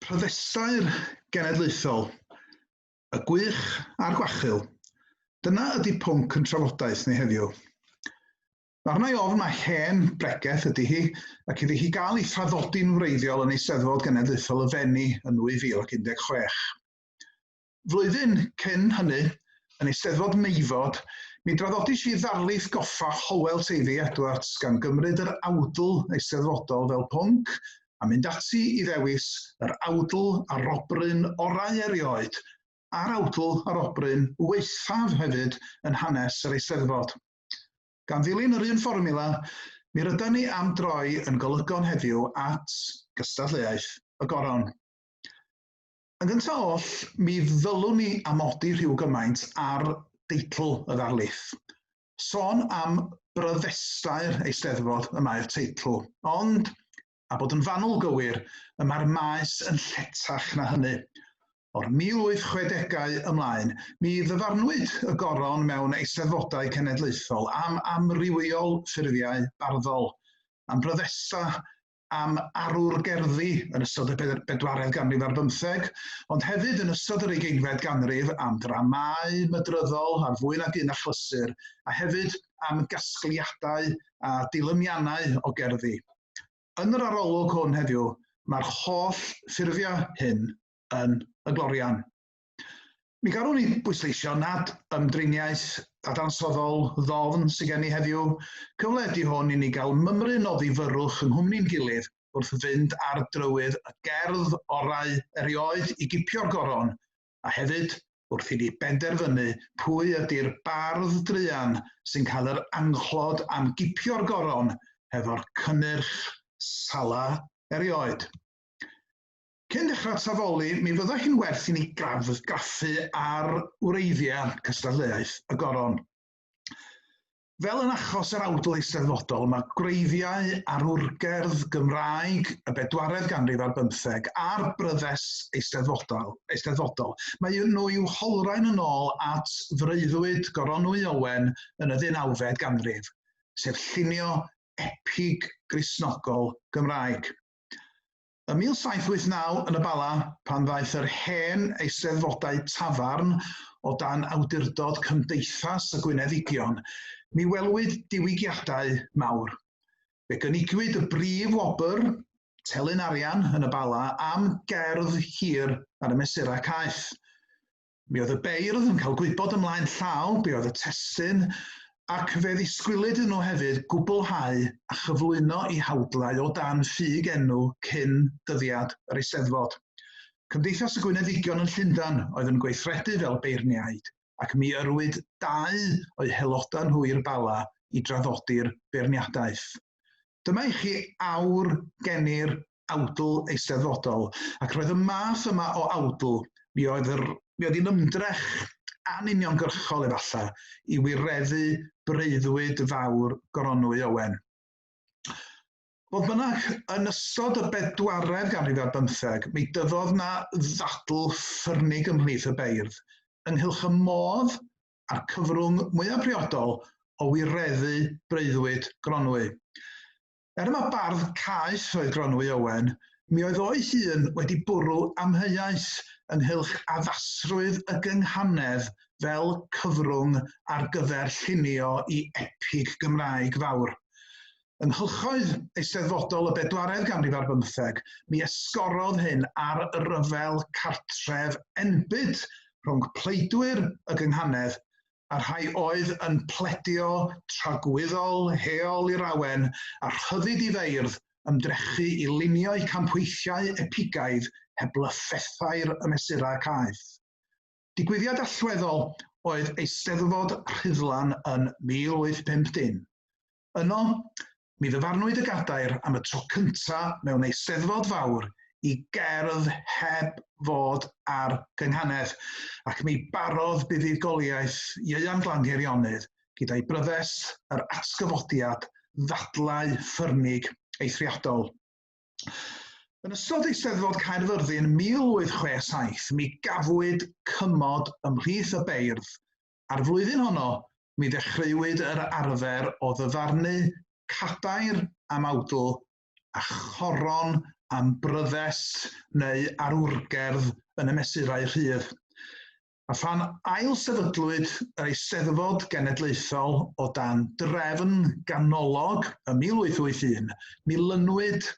Protestau'r genedlaethol, y gwych a'r gwachul, dyna ydy pwnc yn trafodaeth ni heddiw. Mae arna i ofn mae hen bregeth ydy hi, ac iddi hi gael ei thraddodi'n wreiddiol yn Eisteddfod Genedlaethol y Fenni yn 2016. Flwyddyn cyn hynny, yn Eisteddfod Meifod, mi draddodis i ddarlith goffa Hywel Teifi Edwards gan gymryd yr awdl eisteddfodol fel pwnc a mynd ati i ddewis yr awdl arobryn orau erioed a'r awdl arobryn waethaf hefyd yn hanes yr Eisteddfod. Gan ddilyn yr un fformiwla, mi rydan ni am droi yn golygon heddiw at gystadleuaeth y goron. Yn gyntaf oll, mi ddylwn ni amodi rhyw gymaint ar deitl y ddarlith. Sôn am bryddestau'r Eisteddfod y mae'r teitl, ond, a bod yn fanwl gywir, y mae'r maes yn lletach na hynny. O'r 1860au ymlaen, mi ddyfarnwyd y goron mewn eisteddfodau cenedlaethol am amrywiol ffurfiau barddol, am bryddestau am arwr gerddi yn ystod y bedwaredd ganrif ar bymtheg, ond hefyd yn ystod yr ugeinfed ganrif am ddramâu mydryddol ar fwy nag un achlysur, a hefyd am gasgliadau a dilyniannau o gerddi. Yn yr arolwg hwn heddiw, mae'r holl ffurfiau hyn yn y glorian. Mi garwn i bwysleisio nad ymdriniaeth ddadansoddol ddofn sydd gen i heddiw. Cyfle ydy hwn i ni gael mymryn o ddifyrrwch yng nghwmni'n gilydd wrth fynd ar drywydd y gerdd orau erioed i gipio'r goron, a hefyd wrth i ni benderfynu pwy ydy'r bardd druan sy'n cael yr anghlod am gipio'r goron hefo'r cynnyrch sala erioed. Cyn dechrau tafoli, mi fydda hi'n werth i ni graffu ar wreiddiau cystadleuaeth y goron. Fel yn achos yr awdl eisteddfodol, mae gwreiddiau arwrgerdd Gymraeg y bedwaredd ganrif ar bymtheg a'r bryddes eisteddfodol, eisteddfodol. Mae nhw i'w holrhain yn ôl at freuddwyd Goronwy Owen yn y ddeunawfed ganrif, sef llunio epig Gristnogol Gymraeg. Ym 1789 yn y Bala, pan ddaeth yr hen eisteddfodau tafarn o dan awdurdod Cymdeithas y Gwyneddigion, mi welwyd diwygiadau mawr. Fe gynigiwyd y brif wobr, telyn arian yn y Bala, am gerdd hir ar y mesurau caeth. Mi oedd y beirdd yn cael gwybod ymlaen llaw be oedd y testun, ac fe ddisgwylid iddyn nhw hefyd gwblhau a chyflwyno eu hawdlau o dan ffug enw cyn dyddiad yr Eisteddfod. Cymdeithas y Gwyneddigion yn Llundain oedd yn gweithredu fel beirniaid, ac mi yrwyd dau o'u haelodau nhw i'r Bala i draddodi'r beirniadaeth. Dyma i chi awr geni'r awdl eisteddfodol, ac roedd y math yma o awdl, mi oedd, yr, mi oedd hi'n ymdrech anuniongyrchol efallai i wireddu breuddwyd fawr Goronwy Owen. Fodd bynnag, yn ystod y bedwaredd ganrif ar bymtheg, mi dyfodd na ddadl ffyrnig ymhlith y beirdd ynghylch y modd a'r cyfrwng mwyaf priodol o wireddu breuddwyd Gronwy. Er mae bardd caeth oedd Gronwy Owen, mi oedd o'i hun wedi bwrw amheuaeth ynghylch addasrwydd y gynghanedd fel cyfrwng ar gyfer llunio i epig Gymraeg fawr. Yng nghylchoedd eisteddfodol y bedwaredd ganrif ar bymtheg, mi esgorodd hyn ar ryfel cartref enbyd rhwng pleidwyr y gynghanedd a'r rhai oedd yn pledio tragwyddol heol i'r awen a rhyddid i feirdd ymdrechu i lunio'u campweithiau epigaidd heb lyffethau'r y mesurau caeth. Digwyddiad allweddol oedd Eisteddfod Rhuddlan yn 1850. Yno, mi ddyfarnwyd y gadair am y tro cyntaf mewn eisteddfod fawr i gerdd heb fod ar gynghanedd, ac mi barodd buddugoliaeth Ieuan Glan Geirionydd gyda'i bryddest yr atgyfodiad ddadlau ffyrnig eithriadol. Yn ystod Eisteddfod Caerfyrddin 1867, mi gafwyd cymod ymhlith y beirdd. A'r flwyddyn honno, mi ddechreuwyd yr arfer o ddyfarnu cadair am awdl a choron am bryddest neu arwrgerdd yn y mesurau rhydd. A phan ail-sefydlwyd yr Eisteddfod Genedlaethol o dan drefn ganolog ym 1881, mi lynwyd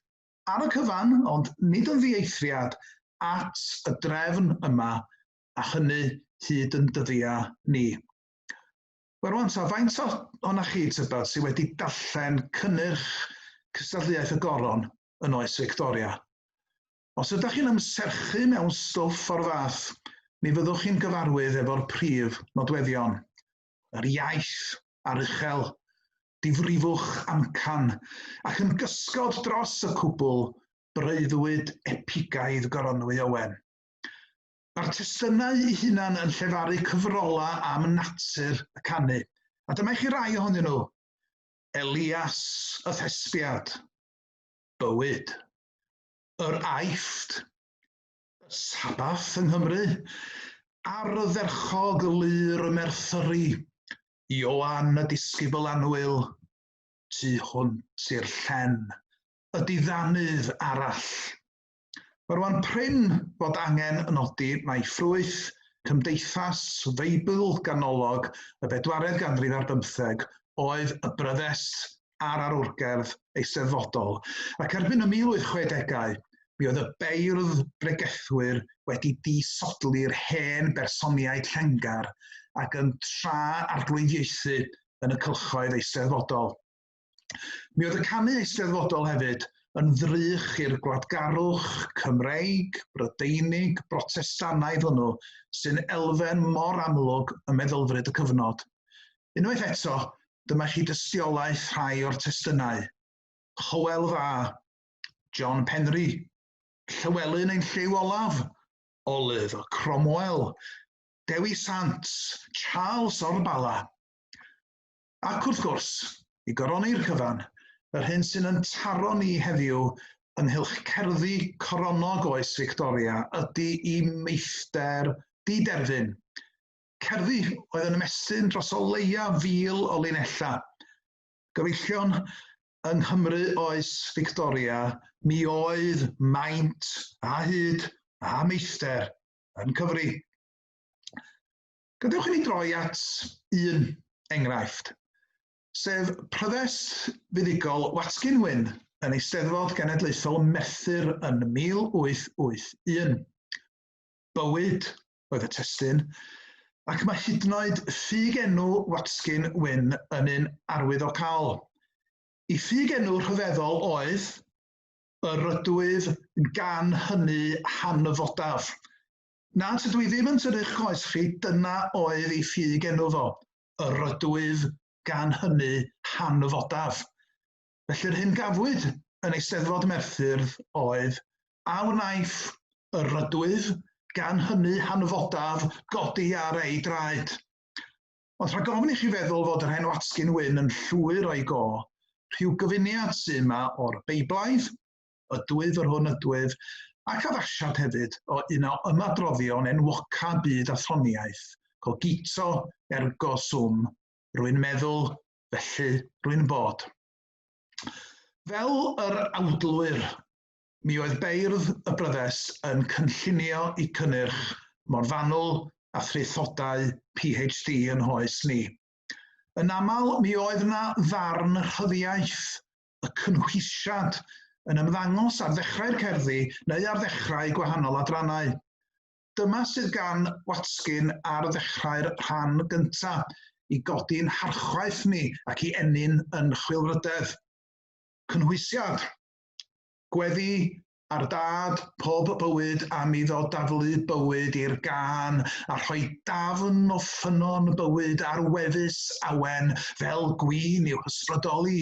ar y cyfan, ond nid yn ddieithriad, at y drefn yma, a hynny hyd yn dyddiau ni. Wel rwan ta, faint ohonoch chi tybed sydd wedi darllen cynnyrch cystadleuaeth y Goron yn oes Victoria? Os ydych chi'n ymserchu mewn stwff o'r fath, mi fyddwch chi'n gyfarwydd efo'r prif nodweddion. Yr iaith aruchel, difrifwch amcan, ac yn gysgod dros y cwbl, breuddwyd epigaidd Goronwy Owen. Mae'r testunau eu hunain yn llefaru cyfrolau am natur y canu, a dyma i chi rai ohonyn nhw. Elias y Thesbiad, Bywyd, Yr Aifft, Y Sabath yng Nghymru, Ardderchog Lŷr y Merthyri, Ioan y Disgybl Annwyl, Tu hwnt i'r llen, Y Diddanydd Arall. Mae rwan prin fod angen nodi mai ffrwyth cymdeithas Feibl ganolog y bedwaredd ganrif ar bymtheg oedd y bryddest a'r arwrgerdd eisteddfodol, ac erbyn y 1860au mi oedd y beirdd bregethwyr wedi disodli'r hen bersoniaid llengar ac yn tra-arglwyddiaethu yn y cylchoedd eisteddfodol. Mi oedd y canu eisteddfodol hefyd yn ddrych i'r gwladgarwch Cymreig, Brydeinig, Brotestannaidd hwnnw sy'n elfen mor amlwg ym meddylfryd y cyfnod. Unwaith eto, dyma chi dystiolaeth rhai o'r testunau. Hywel Dda, John Penry, Llywelyn ein Llyw Olaf, Olydd o Cromwell, Dewi Sant, Charles o'r Bala. Ac wrth gwrs, i goroni'r cyfan, yr hyn sy'n yn taro ni heddiw ynghylch cerddi coronog oes Victoria ydy i meithder diderfyn. Cerddi oedd yn ymestyn dros o leia 1,000 o linellau. Gyfeillion, yng Nghymru oes Victoria, mi oedd maint a hyd a meithder yn cyfri. Gadewch i ni droi at un enghraifft, sef pryddest fuddugol Watkin Wyn yn Eisteddfod Genedlaethol Merthyr yn 1881. Bywyd oedd y testun, ac mae hyd yn oed ffug enw Watkin Wyn yn un arwyddocaol. I ffug enw rhyfeddol oedd yr ydwyf gan hynny hanfodaf. Na, tydw i ddim yn tynnu'ch coes chi, dyna oedd ei ffug enw fo, yr ydwyf gan hynny hanfodaf. Felly'r hyn gafwyd yn Eisteddfod Merthyr oedd, a wnaiff yr ydwyf gan hynny hanfodaf godi ar ei draed. Ond rhag ofn i chi feddwl fod yr hen Watkin Wyn yn llwyr o'i go, rhyw gyfuniad sy yma o'r Beiblaidd, ydwyf yr hwn ydwyf, ac addasiad hefyd o un o ymadroddion enwoca byd athroniaeth, cogito ergo sum, rwy'n meddwl, felly rwy'n bod. Fel yr awdlwyr, mi oedd beirdd y bryddes yn cynllunio i cynnyrch mor fanwl a thraethodau PhD yn hoes ni. Yn aml, mi oedd yna ddarn rhyddiaith y cynhwysiad yn ymddangos ar ddechrau'r cerddi neu ar ddechrau gwahanol adrannau. Dyma sydd gan Watkin ar ddechrau'r rhan gyntaf i godi'n harchwaith ni ac i ennyn yn chwilfrydedd. Cynhwysiad. Gweddi A'r dad, pob bywyd am iddo daflu bywyd i'r gân a rhoi dafn o ffynnon bywyd ar wefus awen fel gwin i'w hysbrydoli,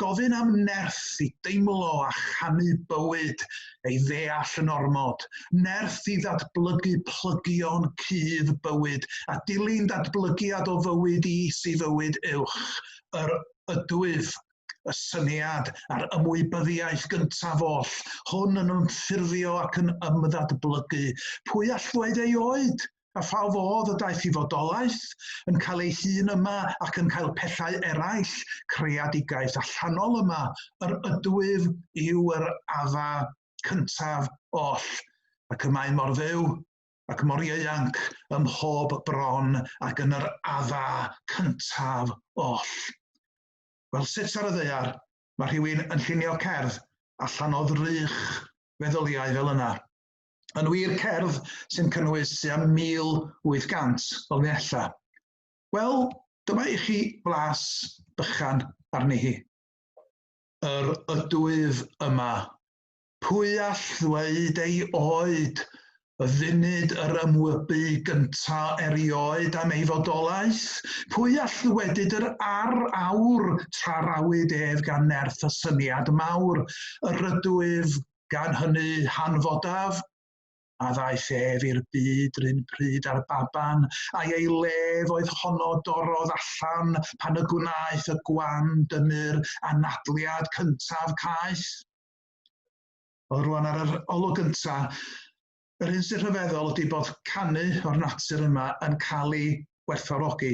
gofyn am nerth i deimlo a chanu bywyd, ei ddeall yn ormod, nerth i ddatblygu plygion cudd bywyd a dilyn datblygiad o fywyd is i fywyd uwch, yr ydwyf. Y syniad a'r ymwybyddiaeth gyntaf oll, hwn yn ymffurfio ac yn ymddatblygu. Pwy all ddweud ei oed? A pha fodd y daeth i fodolaeth, yn cael ei hun yma ac yn cael pethau eraill, creadigaeth allanol yma, yr ydwyf yw yr adda cyntaf oll, ac y mae mor fyw ac mor ieuanc ym mhob bron ac yn yr Adda cyntaf oll. Wel, sut ar y ddaear mae rhywun yn llunio cerdd allan o ddrych feddyliau fel yna? Yn wir, cerdd sy'n cynnwys tua 1800 o linellau. Wel, dyma i chi flas bychan arni hi. Yr ydwyf yma. Pwy all ddweud ei oed, y funud yr ymwybu gynta erioed am ei fodolaeth? Pwy all ddwedyd yr ar awr trarawyd ef gan nerth y syniad mawr? Yr ydwyf gan hynny hanfodaf, a ddaeth ef i'r byd run pryd â'r baban, ai ei lef oedd honno dorrodd allan pan y gwnaeth y gwan dynnu'r anadliad cyntaf caeth? Wel, rwan ar yr olwg gynta, yr hyn sy'n rhyfeddol ydy bod canu o'r natur yma yn cael ei werthfawrogi.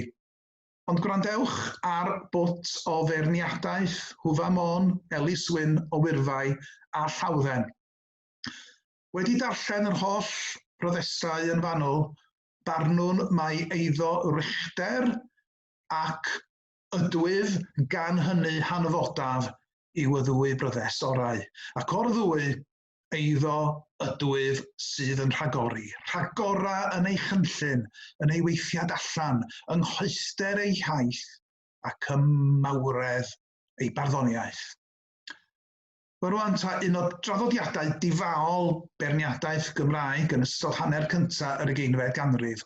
Ond gwrandewch ar bwt o feirniadaeth Hwfa Môn, Elis Wyn o Wyrfai a Llawdden. Wedi darllen yr holl bryddestau yn fanwl, barnwn mai eiddo Richter ac ydwyf gan hynny hanfodaf yw y ddwy bryddest orau, ac o'r ddwy, eiddo ydwyf sydd yn rhagori, rhagora yn ei chynllun, yn ei weithiad allan, yng nghoethder ei hiaith ac ym mawredd ei barddoniaeth. Wel rwan ta, un o draddodiadau difaol beirniadaeth Gymraeg yn ystod hanner cyntaf yr ugeinfed ganrif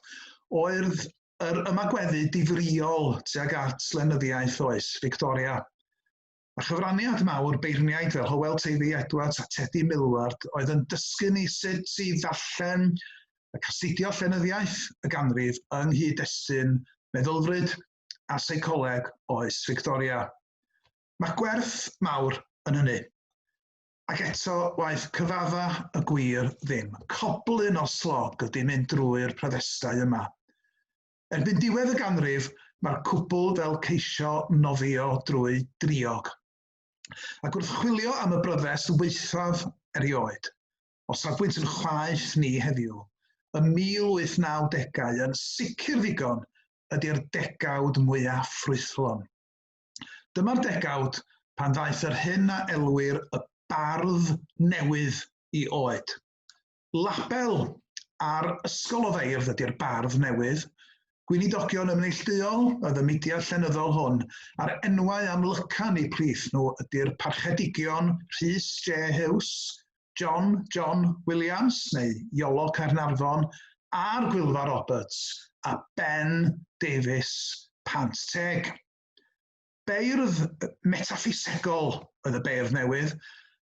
oedd yr ymagweddu difrïol tuag at lenyddiaeth oes Victoria. A chyfraniad mawr beirniaid fel Hywel Teifi Edwards a Tedi Millward oedd yn dysgu ni sut i ddarllen ac astudio llenyddiaeth y ganrif yng nghyd-destun meddylfryd a seicoleg oes Victoria. Mae gwerth mawr yn hynny. Ac eto, waeth cyfadda y gwir ddim. Coblyn o slog ydy mynd drwy'r pryddestau yma. Erbyn diwedd y ganrif, mae'r cwbl fel ceisio nofio drwy driog. Ac wrth chwilio am y bryddest waethaf erioed, o safbwynt yn chwaeth ni heddiw, y 1890au yn sicr ddigon ydy'r degawd mwyaf ffrwythlon. Dyma'r degawd pan ddaeth yr hyn a elwir y bardd newydd i oed. Label ar ysgol o feirdd ydy'r bardd newydd. Gweinidogion ymneillduol oedd y mudiad llenyddol hwn, a'r enwau amlyca yn eu plith nhw ydy'r parchedigion Rhys J Hughes, John John Williams, neu Iolo Caernarfon, a'r Gwylfa Roberts, a Ben Davies Pant Teg. Beirdd metaffisegol oedd y beirdd newydd,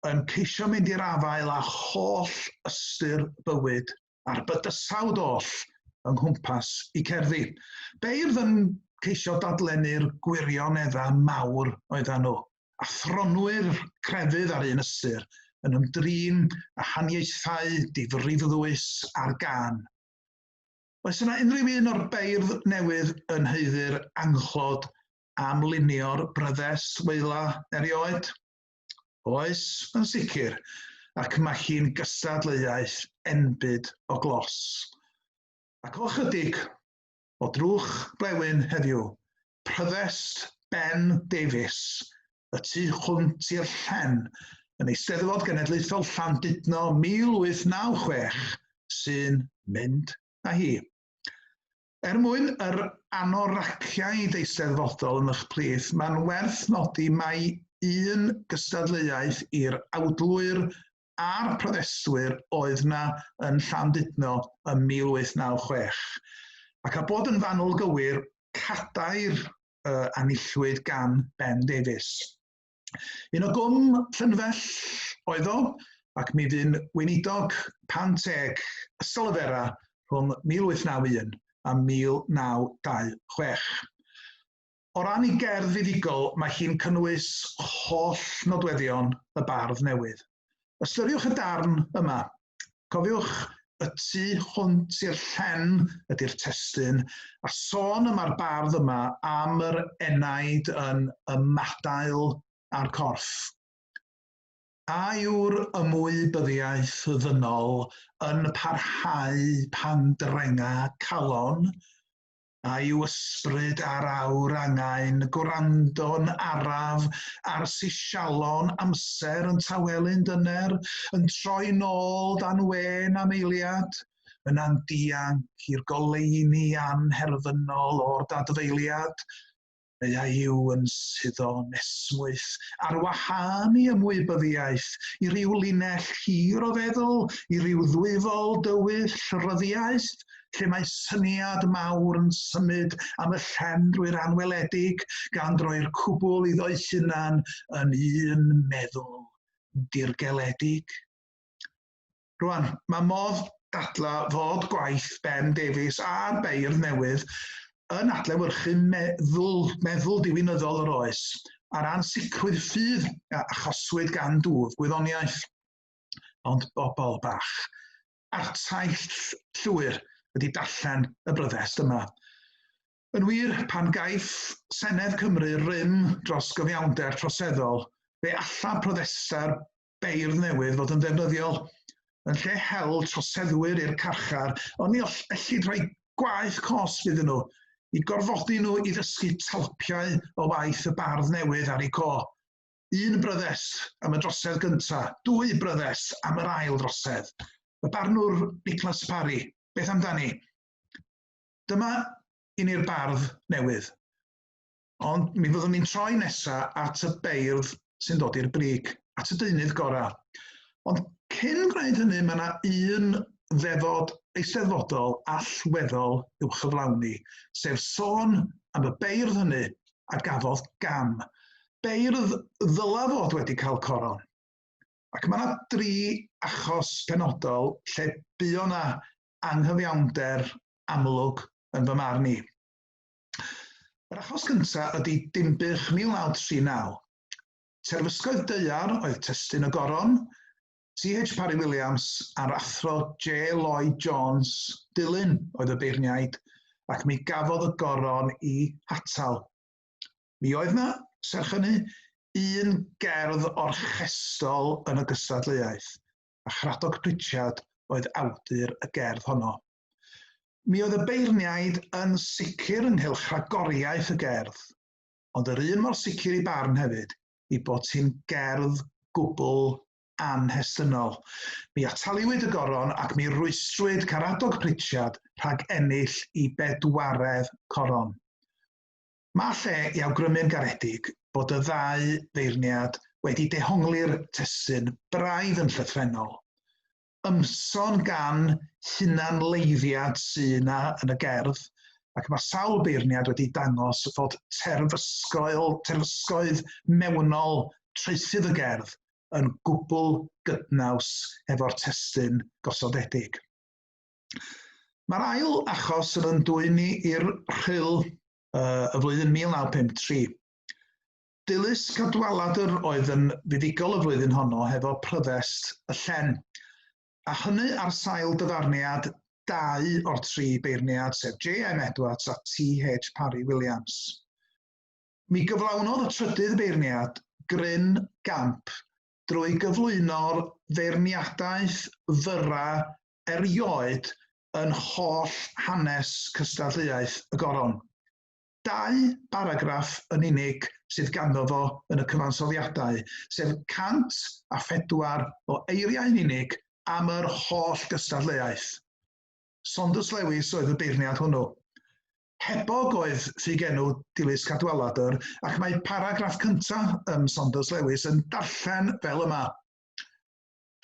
yn ceisio mynd i'r afael â holl ystyr bywyd a'r bydysawd oll yng nghwmpas i cerddi. Beirdd yn ceisio dadlennu'r gwirioneddau mawr oedden nhw, athronwyr crefydd ar un ystyr, yn ymdrin â haniaethau difrifddwys ar gân. Oes yna unrhyw un o'r beirdd newydd yn haeddu'r anghlod am lunio'r bryddest waela erioed? Oes, yn sicr, ac mae hi'n gystadleuaeth enbyd o glos. Ac o chydig o drwch blewyn heddiw, pryddest Ben Davies, y tu hwnt i'r llen, yn Eisteddfod Genedlaethol Llandudno 1896, sy'n mynd â hi. Er mwyn yr anoraciaid eisteddfodol yn eich plith, mae'n werth nodi mai un gystadleuaeth i'r awdlwyr a'r protestwyr oedd na yn Llandudno ym 1896. Ac a bod yn fanwl gywir, cadair anillwyd gan Ben Davies. Un o gwm Llynfell oedd o, ac mi fu'n weinidog Panteg Ystalyfera rhwng 1891 a 1926. O ran ei gerdd fuddugol, mae hi'n cynnwys holl nodweddion y bardd newydd. Ystyriwch y darn yma. Cofiwch, y tu hwnt i'r llen ydy'r testun, a sôn yma'r bardd yma am yr enaid yn ymadael â'r corff. A yw'r ymwybyddiaeth ddynol yn parhau pan drenga calon? A yw ysbryd ar awr angau'n gwrando'n araf ar sisialon amser yn tawelu'n dyner, yn troi nôl dan wên am eiliad, yna'n dianc i'r goleuni anherfynol o'r dadfeiliad? Neu a yw yn suddo'n esmwyth ar wahân i ymwybyddiaeth, i ryw linell hir o feddwl, i ryw ddwyfol dywyll ryddiaeth, lle mae syniad mawr yn symud am y llen drwy'r anweledig, gan droi'r cwbl iddo'i hunan yn un meddwl dirgeledig? Rwan, mae modd dadla fod gwaith Ben Davies a'r beirdd newydd yn adlewyrchu meddwl diwinyddol yr oes a'r ansicrwydd ffydd a achoswyd gan dwf gwyddoniaeth. Ond bobl bach, artaith llwyr ydy darllen y bryddest yma. Yn wir, pan gaiff Senedd Cymru rym dros gyfiawnder troseddol, fe alla pryddestau'r beirdd newydd fod yn ddefnyddiol. Yn lle hel troseddwyr i'r carchar, ond ni ellid rhoi gwaith cosb iddyn nhw, i gorfodi nhw i ddysgu talpiau o waith y bardd newydd ar eu co. Un bryddest am y drosedd gyntaf, dwy bryddest am yr ail drosedd. Y barnwr Nicholas Parry, beth amdani? Dyma i ni'r bardd newydd. Ond mi fyddwn ni'n troi nesa at y beirdd sy'n dod i'r brig, at y deunydd gorau. Ond cyn gwneud hynny, mae yna un ddefod eisteddfodol allweddol i'w chyflawni, sef sôn am y beirdd hynny a gafodd gam. Beirdd ddyla fod wedi cael coron. Ac mae yna dri achos penodol lle buo yna anghyfiawnder amlwg yn fy marn i. Yr achos cyntaf ydy Dinbych 1939. Terfysgoedd daear oedd testun y goron, T.H. Parry Williams a'r athro J. Lloyd Jones Dulun oedd y beirniaid, ac mi gafodd y goron i hatal. Mi oedd na, serch hynny, un gerdd orchestol yn y gystadleuaeth, a Chradog Pritchard oedd awdur y gerdd honno. Mi oedd y beirniaid yn sicr ynghylch rhagoriaeth y gerdd, ond yr un mor sicr i barn hefyd i bod hi'n gerdd gwbl anhestynol. Mi ataliwyd y goron ac mi rwystrwyd Caradog Pritchard rhag ennill i bedwaredd coron. Mae lle i awgrymu'n garedig bod y ddau feirniad wedi dehongli'r testun braidd yn llythrennol. Ymson gan hunanleiddiad sy 'na yn y gerdd, ac mae sawl beirniad wedi dangos fod terfysgoedd mewnol traethydd y gerdd yn gwbl gydnaws efo'r testun gosodedig. Mae'r ail achos yn yn dwyn ni i'r Rhyl y flwyddyn 1953. Dilys Cadwaladr oedd yn fuddugol y flwyddyn honno hefo pryddest y llen, a hynny ar sail dyfarniad dau o'r tri beirniad, sef J.M. Edwards a T.H. Parry Williams. Mi gyflawnodd y trydydd beirniad gryn gamp drwy gyflwyno'r feirniadaeth fyra erioed yn holl hanes cystadleuaeth y goron. Dau baragraff yn unig sydd ganddo fo yn y cyfansoddiadau, sef 104 o eiriau yn unig am yr holl gystadleuaeth. Saunders Lewis oedd y beirniad hwnnw. Hebog oedd ffugenw Dilys Cadwaladr, ac mae paragraff cyntaf ym Saunders Lewis yn darllen fel yma.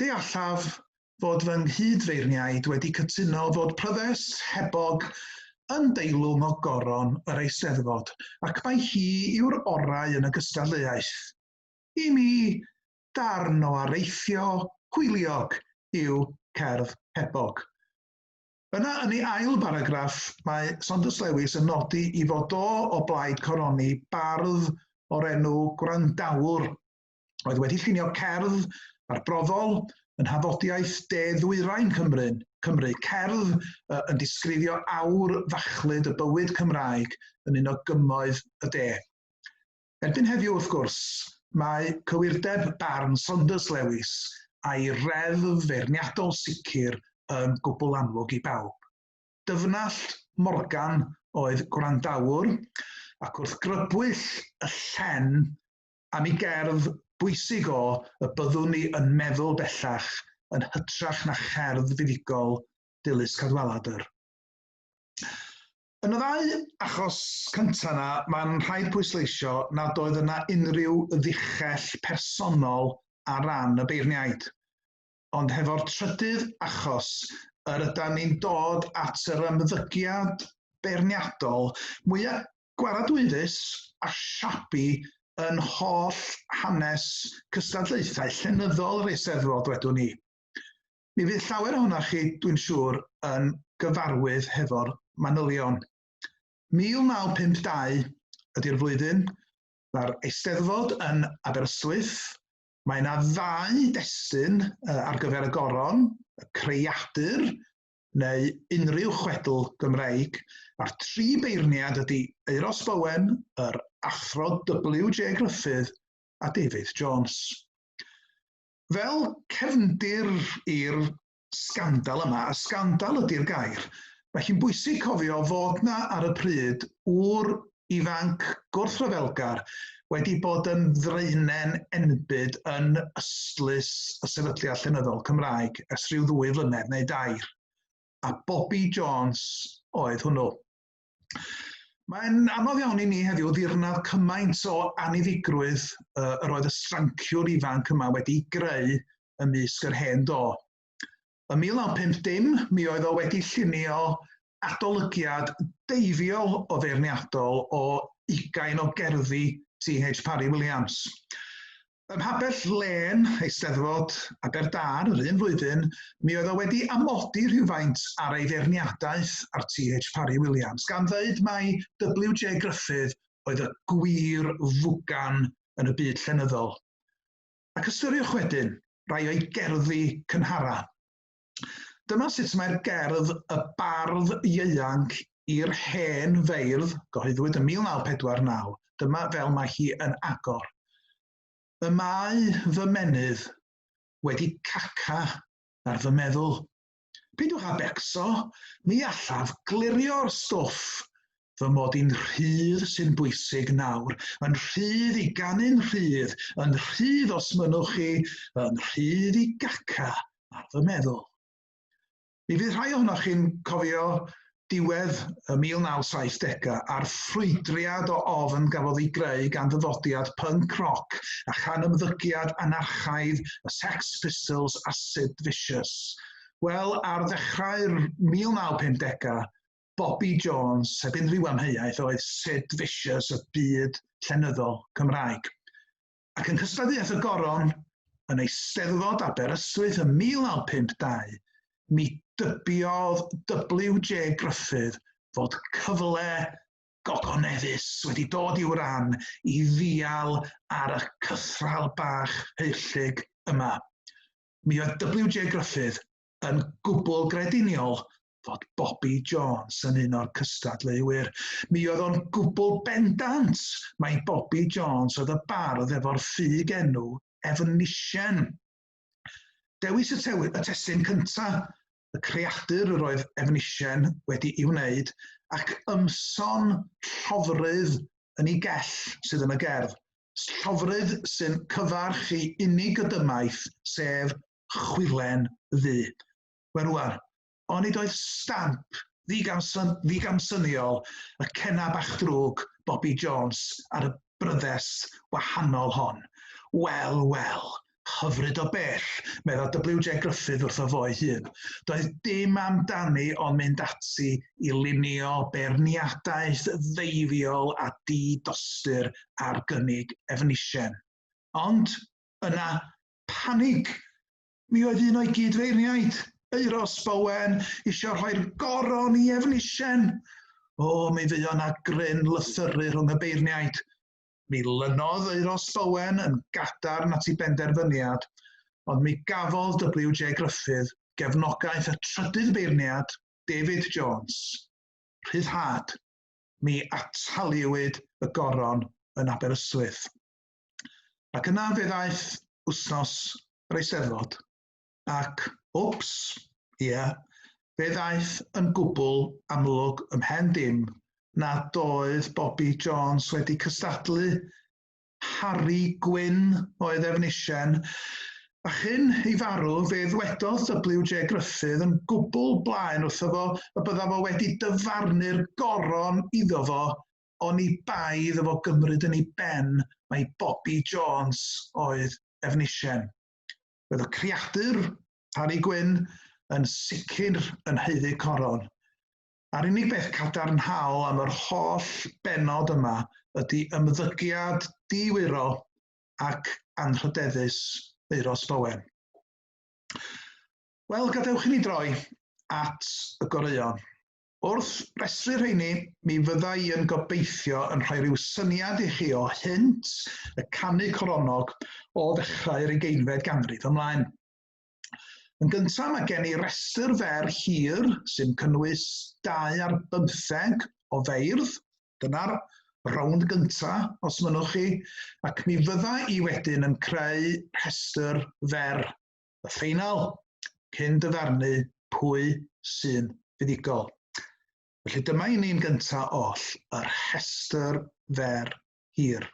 Deallaf fod fy nghyd-feirniaid wedi cytuno fod pryddest Hebog yn deilwng o goron yr Eisteddfod, ac mai hi yw'r orau yn y gystadleuaeth. I mi, darn o areithio hwyliog yw cerdd Hebog. Yna, yn ei ail baragraff, mae Saunders Lewis yn nodi i fod o o blaid coroni bardd o'r enw Gwrandawr, oedd wedi llunio cerdd arbrofol yn nhafodiaith de-ddwyrain Cymru, cerdd yn disgrifio awr fachlud y bywyd Cymraeg yn un o gymoedd y de. Erbyn heddiw, wrth gwrs, Mae cywirdeb barn Saunders Lewis a'i reddf feirniadol sicr yn gwbl amlwg i bawb. Dyfnallt Morgan oedd gwrandawr, ac wrth grybwyll y llen am ei gerdd bwysig o y byddwn ni yn meddwl bellach yn hytrach na cherdd fuddugol Dilys Cadwaladr. Yn y ddau achos cyntaf yna, mae'n rhaid pwysleisio nad oedd yna unrhyw ddichell personol ar ran y beirniaid. Ond hefo'r trydydd achos, yr ydan ni'n dod at yr ymddygiad beirniadol mwyaf gwaradwyddus a shabby yn holl hanes cystadlaethau llenyddol yr Eisteddfod, wedwn ni. Mi fydd llawer ohonoch chi, dwi'n siŵr, yn gyfarwydd hefo'r manylion. 1952 ydy'r flwyddyn, mae'r Eisteddfod yn Aberystwyth, mae yna ddau destun ar gyfer y goron, y Creadur neu unrhyw chwedl Gymreig, a'r tri beirniad ydy Euros Bowen, yr Athro W.J. Gruffydd a David Jones. Fel cefndir i'r sgandal yma, a sgandal ydy'r gair, mae hi'n bwysig cofio fod 'na ar y pryd ŵr ifanc gwrthryfelgar wedi bod yn ddraenen enbyd yn ystlys y Sefydliad Llenyddol Cymraeg ers rhyw ddwy flynedd neu dair, a Bobi Jones oedd hwnnw. Mae'n anodd iawn i ni heddiw ddirnad cymaint o anniddigrwydd yr oedd y stranciwr ifanc yma wedi greu ymysg yr hen do. Ym 1950, mi oedd o wedi llunio adolygiad deifiol o feirniadol o ugain o gerddi T.H. Parry Williams. Ym mhabell lên Eisteddfod Aberdâr yr un flwyddyn, mi oedd o wedi amodi rhywfaint ar ei feirniadaeth ar T.H. Parry Williams, gan ddeud mai W.J. Gruffydd oedd y gwir fwgan yn y byd llenyddol. Ac ystyriwch wedyn rai o'i gerddi cynhara. Dyma sut mae'r gerdd Y Bardd Ieuanc i'r Hen Feirdd, gyhoeddwyd yn 1949, dyma fel mae hi yn agor. Y mae fy menydd wedi caca ar fy meddwl. Peidiwch â becso, mi allaf glirio'r stwff. Fy mod i'n rhydd sy'n bwysig nawr, yn rhydd i ganu'n rhydd, yn rhydd os mynnwch chi, yn rhydd i gaca ar fy meddwl. Mi fydd rhai ohonoch chi'n cofio diwedd y 1970au a'r ffrwydriad o ofn gafodd ei greu gan ddyfodiad punk rock a chan ymddygiad anarchaidd y Sex Pistols a Sid Vicious. Wel, ar ddechrau'r 1950au, Bobi Jones, heb unrhyw amheuaeth, oedd Sid Vicious y byd llenyddol Cymraeg. Ac yng nghystadleuaeth y Goron, yn Eisteddfod Aberystwyth ym 1952, mi dybiodd W.J. Gruffydd fod cyfle gogoneddus wedi dod i'w ran i ddial ar y cythral bach haerllug yma. Mi oedd W.J. Gruffydd yn gwbl grediniol fod Bobi Jones yn un o'r cystadleuwyr. Mi oedd o'n gwbl bendant mai Bobi Jones oedd y bardd efo'r ffug enw Efnisien. Dewis y, y testun cyntaf, y creadur yr oedd Efnisien wedi'i wneud, ac ymson llofrudd yn ei gell sydd yn y gerdd. Llofrudd sy'n cyfarch ei unig gydymaith, sef chwilen ddu. Wel rwan, onid oedd stamp ddigamsyniol y cenna bach drwg Bobi Jones ar y bryddest wahanol hon? Wel, wel, hyfryd o bell, medda W.J. Gruffydd wrtho fo'i hun. Doedd dim amdani ond mynd ati i lunio beirniadaeth ddeifiol a di-dostur ar gynnig Efnisien. Ond yna, panig! Mi oedd un o'i gyd-feirniaid, Euros Bowen, eisiau rhoi'r goron i Efnisien. O, mi fuo 'na gryn lythyru rhwng y beirniaid. Mi lynodd Euros Bowen yn gadarn at ei benderfyniad, ond mi gafodd W.J. Gruffydd gefnogaeth y trydydd beirniad, David Jones. Rhyddhad. Mi ataliwyd y goron yn Aberystwyth. Ac yna fe ddaeth wythnos yr Eisteddfod, ac wps, ia, fe ddaeth yn gwbl amlwg ymhen dim nad oedd Bobi Jones wedi cystadlu. Harri Gwyn oedd Efnisien, a chyn ei farw fe ddwedodd W.J. Gruffydd yn gwbl blaen wrtho fo y bydda fo wedi dyfarnu'r goron iddo fo oni bai iddo fo gymryd yn ei ben mai Bobi Jones oedd Efnisien. Roedd y creadur, Harri Gwyn, yn sicr yn haeddu coron. A'r unig beth cadarnhaol am yr holl bennod yma ydy ymddygiad di-wyro ac anrhydeddus Euros Bowen. Wel, gadewch i ni droi at y goreuon. Wrth restru rheini, mi fydda i yn gobeithio yn rhoi rhyw syniad i chi o hynt y canu coronog o ddechrau'r ugeinfed ganrif ymlaen. Yn gyntaf, mae gen i restr fer hir sy'n cynnwys 2 ar bymtheg o feirdd. Dyna'r rownd gyntaf, os mynnwch chi, ac mi fydda i wedyn yn creu rhestr fer y ffeinal cyn dyfarnu pwy sy'n fuddugol. Felly dyma i ni'n gyntaf oll y rhestr fer hir.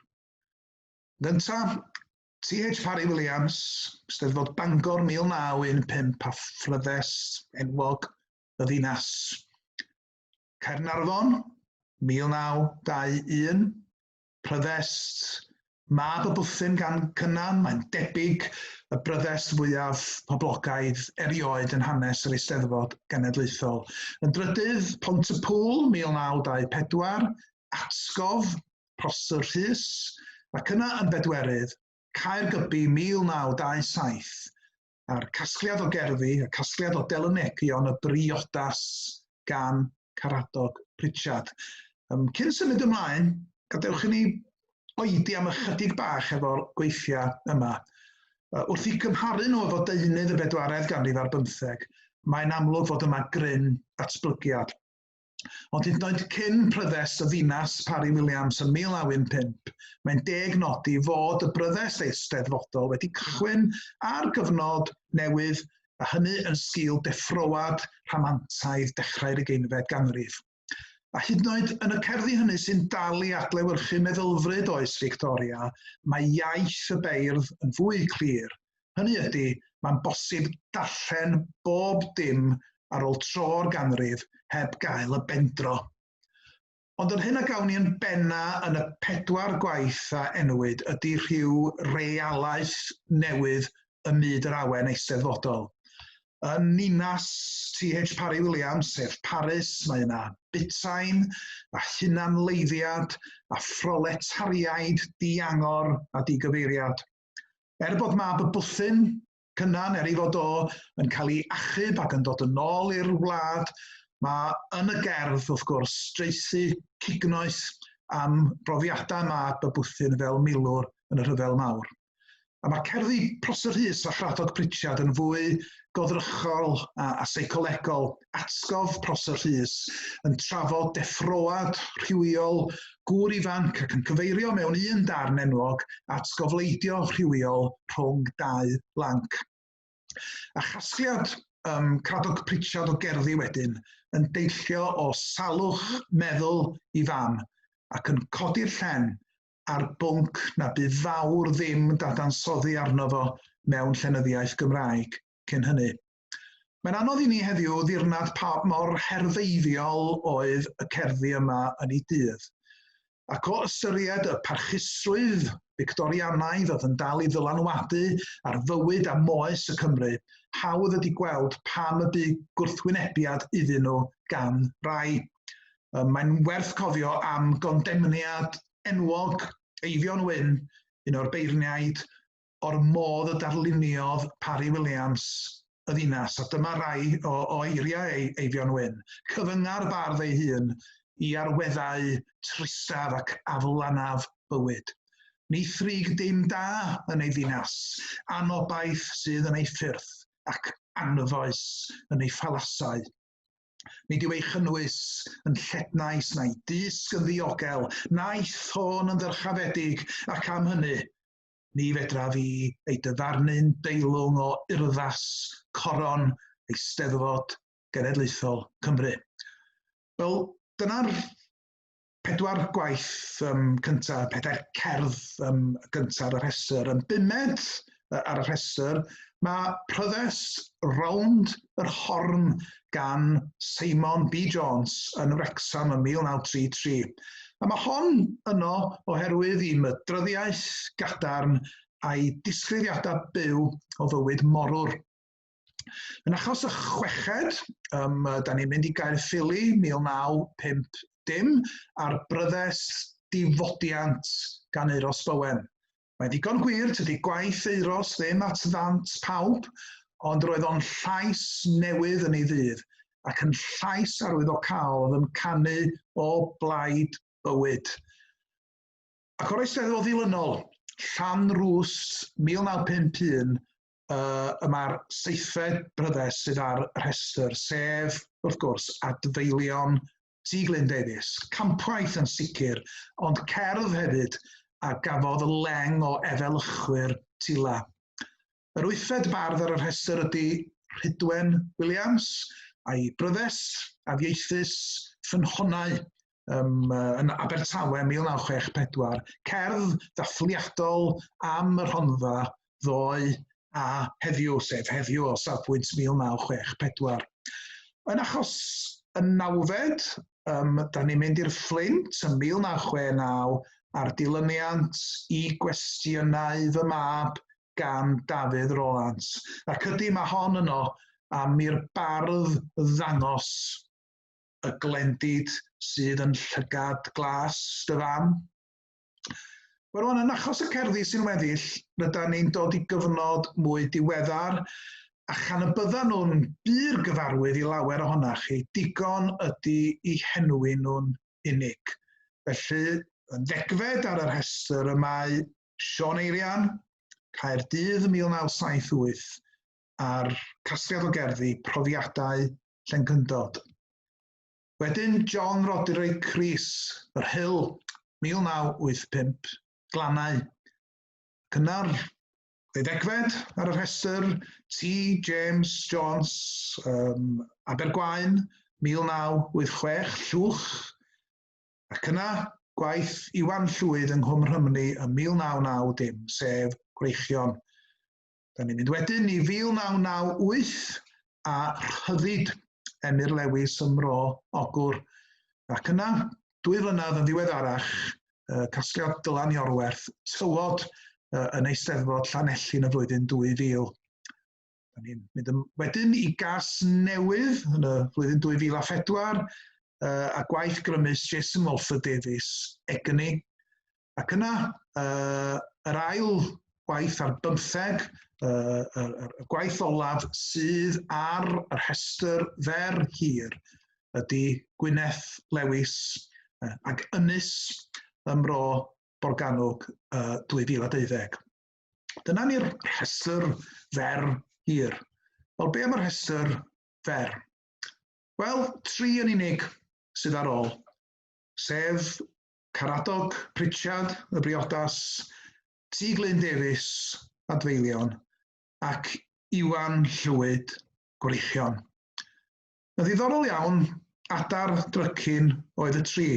Gyntaf, T.H. Parry Williams, Steddfod Bangor 1915 a phryddest enwog y ddinas. Caernarfon, 1921, pryddest Mab y Bwthyn gan Cynan, mae'n debyg y bryddest fwyaf poblogaidd erioed yn hanes yr Eisteddfod Genedlaethol. Yn drydydd, Pont-y-pŵl, 1924, Atgof, Prosser Rhys, ac yna yn bedwerydd, Caergybi 1927, a'r casgliad o gerddi, y casgliad o delynegion y briodas gan Caradog Prichard. Cyn symud ymlaen, gadewch i ni oedi am ychydig bach efo'r gweithiau yma. Wrth i gymharu nhw efo deunydd y bedwaredd ganrif ar bymtheg, mae'n amlwg fod yma gryn datblygiad. Ond hyd yn oed cyn pryddest y ddinas Parry Williams yn 1915, mae'n deg nodi fod y bryddest eisteddfodol wedi cychwyn ar gyfnod newydd, a hynny yn sgil deffroad rhamantaidd dechrau'r ugeinfed ganrif. A hyd yn oed yn y cerddi hynny sy'n dal i adlewyrchu meddylfryd oes Victoria, mae iaith y beirdd yn fwy clir. Hynny ydy, mae'n bosib darllen bob dim ar ôl tro'r ganrif heb gael y bendro. Ond yr hyn a gawn ni yn benna yn y pedwar gwaith a enwyd ydy rhyw realaeth newydd ym myd yr awen eisteddfodol. Yn ninas T.H. Parry Williams, sef Paris, mae yna butain a hunanleiddiad a phroletariaid diangor a digyfeiriad. Er bod mab y bwthyn, Cynan, er ei fod o yn cael ei achub ac yn dod yn ôl i'r wlad, mae yn y gerdd, wrth gwrs, draethu cignoeth am brofiadau mab y bwthyn fel milwr yn y Rhyfel Mawr. A mae cerddi Prosser Rhys a Chradog Pritchard yn fwy goddrychol a seicolegol. Atgof Prosser Rhys yn trafod deffroad rhywiol gŵr ifanc ac yn cyfeirio mewn un darn enwog at gofleidio rhywiol rhwng dau lanc. A chasgliad Cradog Pritchard o gerddi wedyn yn deillio o salwch meddwl i fam ac yn codi'r llen ar bwnc na bu fawr ddim dadansoddi arno fo mewn llenyddiaeth Gymraeg cyn hynny. Mae'n anodd i ni heddiw ddirnad pa mor herfeiddiol oedd y cerddi yma yn ei dydd. Ac o ystyried y parchusrwydd Victorianaidd oedd yn dal i ddylanwadu ar fywyd a moes y Cymry, hawdd ydy gweld pam y bu gwrthwynebiad iddyn nhw gan rai. Mae'n werth cofio am gondemniad enwog Eifion Wyn, un o'r beirniaid, o'r modd y darluniodd Parry Williams y ddinas. A dyma rai o eiriau Eifion Wyn. Cyfynga'r bardd ei hun i arweddau tristaf ac aflanaf bywyd. Ni thrig dim da yn ei ddinas, anobaith sydd yn ei ffyrdd ac anfoes yn ei phalasau. Nid yw ei chynnwys yn llednais na'i dysg yn ddiogel, na'i thôn yn ddyrchafedig, ac am hynny, Ni fedraf i ei dyfarnu'n deilwng o urddas coron Eisteddfod Genedlaethol Cymru. Wel, dyna'r pedwar gwaith cyntaf, pedair cerdd gyntaf ar y rhestr. Yn bumed ar y rhestr, mae Pryddest Rownd yr Horn gan Simon B. Jones yn Wrecsam yn 1933. A mae hon yno oherwydd i mydryddiaeth gadarn a'i disgrifiadau byw o fywyd morwr. Yn achos y chweched, da ni'n mynd i Gaerffili 1950 a'r bryddest Difodiant gan Euros Bowen. Mae'n ddigon gwir, tydi gwaith Euros ddim at ddant pawb, ond roedd o'n llais newydd yn ei ddydd, ac yn llais arwyddocaol oedd yn canu o blaid bywyd. Ac o'r eisteddfod ddilynol, Llanrwst 1951, y mae'r seithfed bryddest sydd ar y rhestr, sef, wrth gwrs, Adfeilion T. Glyn Davies. Campwaith yn sicr, ond cerdd hefyd a gafodd leng o efelychwyr tila. Yr wythfed bardd ar y rhestr ydy Rhydwen Williams, a'i bryddest afieithus Ffynhonnau yn Abertawe 1964, cerdd ddathliadol am y Rhondda ddoe a heddiw, sef heddiw o safbwynt 1964. Yn achos y nawfed, da ni'n mynd i'r Fflint yn 1969 a'r dilyniant i Gwestiynau Fy Mab gan Dafydd Rolant. Ac ydy mae hon yno am i'r bardd ddangos y glendid sydd yn llygad glas dy fam. Wel rwan, yn achos y cerddi sy'n weddill, rydyn ni'n dod i gyfnod mwy diweddar, a chan y byddan nhw'n bur gyfarwydd i lawer ohonach chi, digon ydy i henwi nhw'n unig. Felly, yn ddegfed ar y rhestr y mae Siôn Eirian, Caerdydd 1978, a'r casgliad o gerddi Profiadau Llencyndod. Wedyn John Roderick Rhys, Yr Hill, 1985, Glannau. Ac yna'r ddeuddegfed ar y rhestr, T. James Jones, Abergwaun, 1986, Llwch. Ac yna gwaith Iwan Llwyd yng Nghwm Rhymni ym 1990, sef Gwreichion. Da ni'n mynd wedyn i 1998 a Rhyddid Emyr Lewis ym Mro Ogwr. Ac yna, 2 flynedd yn ddiweddarach, casgliad Dylan Iorwerth, Tywod, yn Eisteddfod Llanelli yn y flwyddyn 2000. Da ni'n mynd wedyn i Gas Newydd yn y flwyddyn 2004, a gwaith grymus Jason Walford Davies, Egni. Ac yna, yr ail gwaith ar bymtheg, y gwaith olaf sydd ar y rhestr fer hir ydy Gwyneth Lewis ac Ynys ym Mro Borgannwg 2012. Dyna ni'r rhestr fer hir. Wel, be am y rhestr fer? Wel, 3 yn unig sydd ar ôl, sef Caradog Pritchard, y Briodas, T. Glyn Davies, Adfeilion, ac Iwan Llwyd, Gwreichion. Yn ddiddorol iawn, adar drycin oedd y 3,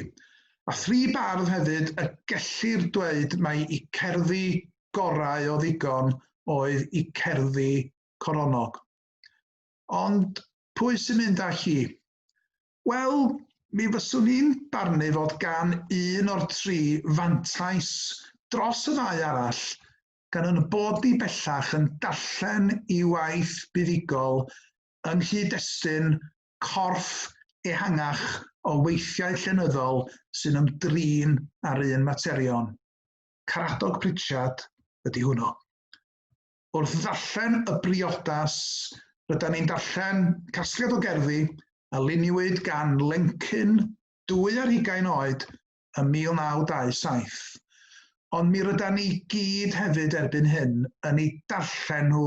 a 3 bardd hefyd y gellir dweud mai i cerddi gorau o ddigon oedd i cerddi coronog. Ond pwy sy'n mynd â hi? Wel, mi fyswn i'n barnu fod gan un o'r 3 fantais dros y ddau arall, gan yn bod ni bellach yn darllen i waith buddugol yng nghyd-destun corff ehangach o weithiau llenyddol sy'n ymdrin â'r un materion. Caradog Pritchard ydy hwnnw. Wrth ddarllen y Briodas, rydyn ni'n darllen casgliad o gerddi a luniwyd gan lencyn 22 oed ym 1927. Ond mi rydyn ni gyd hefyd erbyn hyn yn ei darllen nhw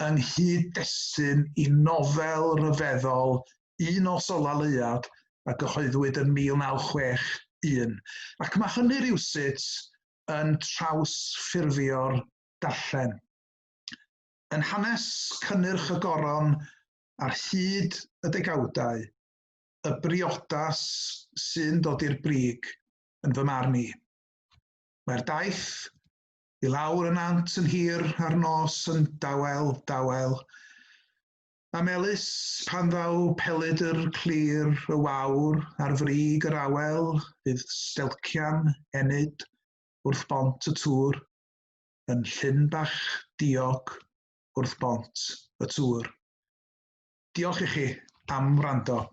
yng nghyd-destun i nofel ryfeddol Un Nos Ola Leuad a gyhoeddwyd yn 1961. Ac mae hynny rywsut yn trawsffurfio'r darllen. Yn hanes cynnyrch y goron ar hyd y degawdau, y briodas sy'n dod i'r brig yn fy marn i. Mae'r daith i lawr y nant yn hir a'r nos yn dawel, dawel, a melys pan ddaw pelydr clir y wawr ar frig yr awel, fydd stelcian ennyd wrth bont y tŵr, yn llyn bach diog wrth bont y tŵr. Diolch i chi am wrando.